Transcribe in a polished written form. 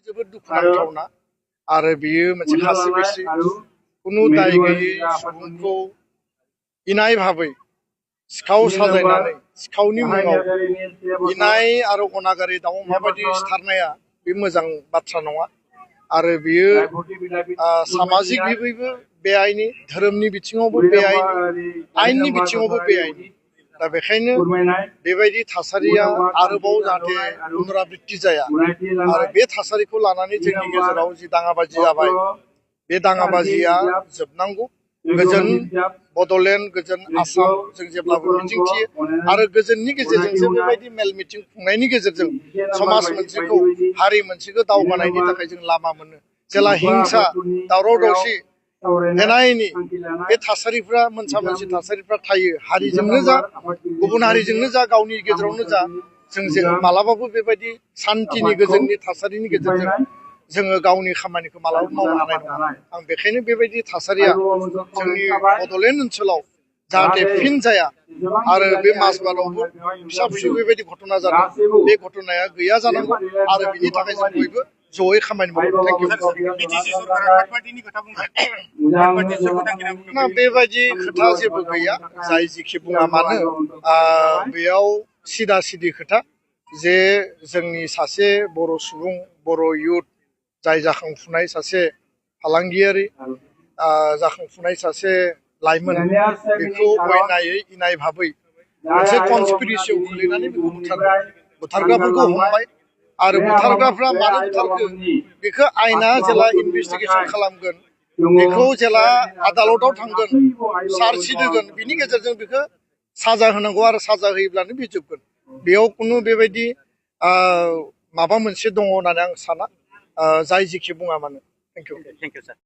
जोबोद दुखुनांथावना आरो बियो मोनसे खासि बिसि कुनु दाय गैयै सुबुंखौ इनाय भाबै सिखाव साजायनानै सिखावनि मुङाव इनाय आरो अनागारि दाउ माबायदि सिथारनाया बे मोजां बाथ्रा नङा आरो बियो सामाजिक बिबैबो बेआइनि धोरोमनि बिथिङावबो बेआइनि आयेननि बिथिङावबो बेआइनि दा बेखायनो बेबायदि थासारिया आरोबाव जाहाथे पुनराबृत्ति जाया आरो बे थासारिखौ लानानै जोंनि गेजेराव जि दाङाबाजि जाबाय बे दाङाबाजिया जोबनांगौ गोजोन बड'लेण्ड गोजोन आसाम जों जेब्लाबो मिजिंथियो आरो गोजोननि गेजेरजोंसो बेबायदि मेल मिटिं खुंनायनि गेजेरजों समाज मोनसेखौ हारि मोनसेखौ दावगानायनि थाखाय जों लामा मोनो जेला हिंसा दावराव दावसि एना एनि बे थासारिफ्रा मोनसा मोनसि थासारिफ्रा थायो हारिजोंनो जा गुबुन हारिजोंनो जा गावनि गेजेरावनो जा जों मालाबाबो बेबायदि सान्तिनि गोजोननि थासारिनि गेजेरजों जोङो गावनि खामानिखौ मालाबा मावनो हानाय नङा आं बेखायनो बेबायदि थासारिया जोंनि बड'लेण्ड ओनसोलाव जाहाथे फिन जाया आरो बे माजबादावबो फिसा फिसौ बेबायदि घटना जादों बे घटनाया गैया जानांगौ आरो बिनि थाखाय जों बयबो जयै खामानि मावो ना बेबायदि खोथा जेबो गैया जाय जिखि बुङा मानो बेयाव सिदा सिदि खोथा जे जोंनि सासे बर' सुबुं बर' युथ जाय जाखांफुनाय सासे फालांगियारि जाखांफुनाय सासे लाइमोन बेखौ अयनायै इनाय भाबै मोनसे कनस्पिरेसियाव खोलैनानै बेखौ बुथारग्राफोरखौ हमबाय आरो बुथारग्राफ्रा मानो बुथारखो बेखौ आयेना जेला इनभेस्टिगेसन खालामगोन बेखौ जेला आदालताव थांगोन चार्जसिट होगोन बिनि गेजेरजों बेखौ साजा होनांगौ आरो साजा होयोब्लानो बे जोबगोन बेयाव खुनु बेबायदि माबा मोनसे दङ होननानै आं साना जाय जिखि बुङा मानो थेंक इउ सार